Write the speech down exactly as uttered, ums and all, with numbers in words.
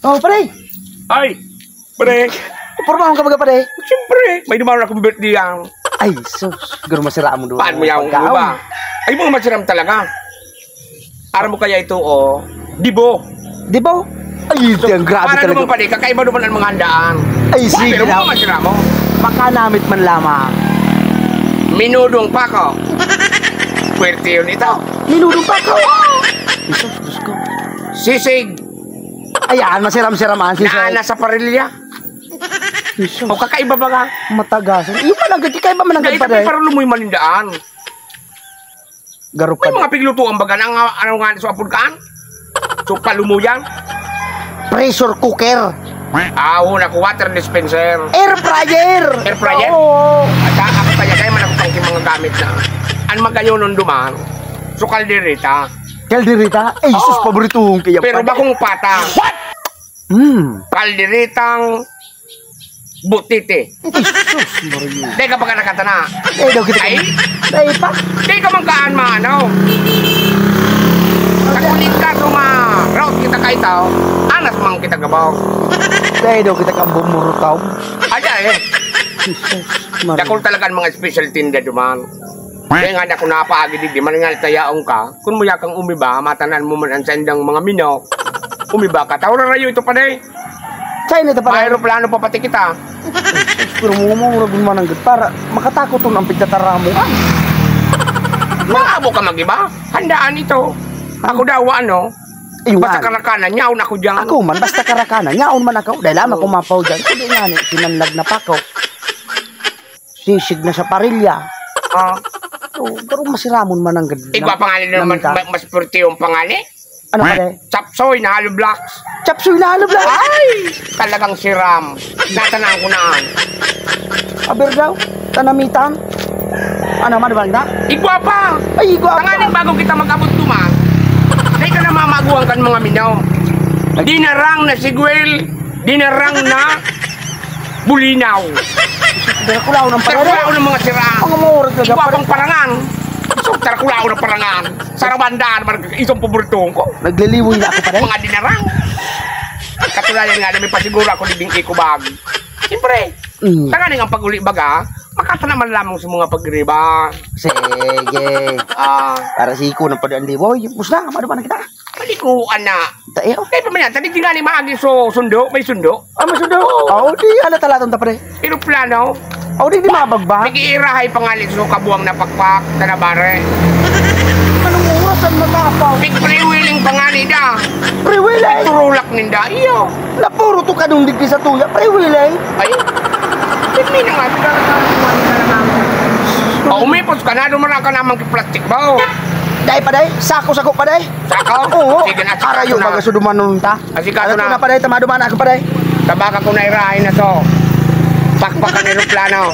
Oh, pare! Ay! Pre! Pormahan ka baga, pare? Siyempre! May dumaon akong birthday yan. Ay, sus. Siguro masira mo doon. Paano mo yan? Ano ba? Ay, mga masiram talaga. Aram mo kaya ito, oh. Dibo. Dibo? Ay, so, ang grabe talaga. Para naman pala, kakaiba naman ang mga handaan. Ay, sige. Pero mga masiram mo. Makanamit man lamang. Minudong pa ko. Pwerte yun ito. Minudong pa ko. Isus, Diyos ko. Sisig. Ayan, masiram-siram ang sisig. Na, nasa parilya. Jesus. O kakaiba ba ka? Matagasan. Yung mananggad, kakaiba mananggad pa dahil. Pero lumoy malindaan. Garo pa. May mga piglutuan baga na nga, ano nga, so apod kaan? So palumuyan? Pressure cooker. Ah, una ko, water dispenser. Air fryer. Air fryer? Oo. At saka ako kaya, kaya man ako pang mga gamit na. Ang magayon nung duman, so kaldereta. Kaldereta? Ay, sus, paborito kong kaya. Pero bakong pata. What? Hmm. Kalderetang butiti. Jesus Maria. Dahil ka pagkarakata na. Dahil daw kita Ay? Dahil pa. Dahil ka man kaan maanaw. Kakulit ka, suma. Raot kita kaitaw. Anas mang kita gabaw. Dahil daw kita kang bumurutaw. Ada eh. Jesus Maria. Dakol talaga ang mga special tinda duman. Kaya nga na kung napaagi di, di man nga tayaon ka, kung muya kang umiba, matanan mo man ang sandang mga mino, umiba ka, tao rarayo ito pa day. Saan ito pa day? Aeroplano pa pati kita. Pero mo mo, urag mo nang para makatakot ang pagtatara mo. Ay! Maabo ka mag-iba? Handaan ito. Ako daw, ano? Ayun, basta karakanan, nyaon ako dyan. Ako man, basta karakanan, nyaon man ako. Dahil lamang kung mapaw dyan. Hindi nga ni, sinanlag na pa ako. Sisig na sa parilya. Ah. So, pero masiramon man ang gad- Igwa pangalan na naman, namita. Ma- mas purti yung pangalan. Ano pa, eh? Chapsoy na hollow blocks. Chapsoy na hollow blocks? Ay! Talagang siram. Natanaan ko naan. Aber daw, tanamitan. Ano man, banda? Igwa pa! Ay, igwa pa! Tanganing bago kita mag-abot duman, dahil ka na mamaguan kan mga minaw. Dinarang na sigwil, dinarang na bulinaw. Darakulaw ng parangan. Darakulaw ng mga sira. Ang mga oras na dapat. Ikaw pang parangan. So, darakulaw ng parangan. Sarabandaan, man, isang paborito ko. Nagliliwin na ako pa rin. Mga dinarang. Katulayan nga, may pasiguro ako ni Bing Eco Bag. Siyempre, mm. Tanganing ang pag-uli baga, makatana man lamang sa mga pagriba. Sige. Ah. Para siko ng padaan di, boy. Musta? Mado pa na kita? Palikuan na. Tayo? Kaya pa man yan, tabi di nga ni maagi so sundo, may sundo. Ah, may sundo? Oo, oh, di ala talaton ta, pre. Eroplano? Oh, di, di mabagba? Nag-iirahay pa nga ni so kabuang na pakpak, tanabare. Anong oras ang matapaw? Big freewheeling pa nga ni da. Freewheeling? Turulak ninda, iyo. Napuro to kadong digdi sa tuya, freewheeling. Ay, hindi na nga, hindi na nga, hindi na nga. O, umipos ka na, dumara ka naman kay plastic ba, oh? Dai pa, dai? Sako-sako pa, dai? Sako? Oo. Sige na, sako na. Karayo, magasudumanon ta. Asikaso na. Ano na, paday, tamaduman ako, paday. Tabaka ko na irahay na to. Pakpak ang eroplano.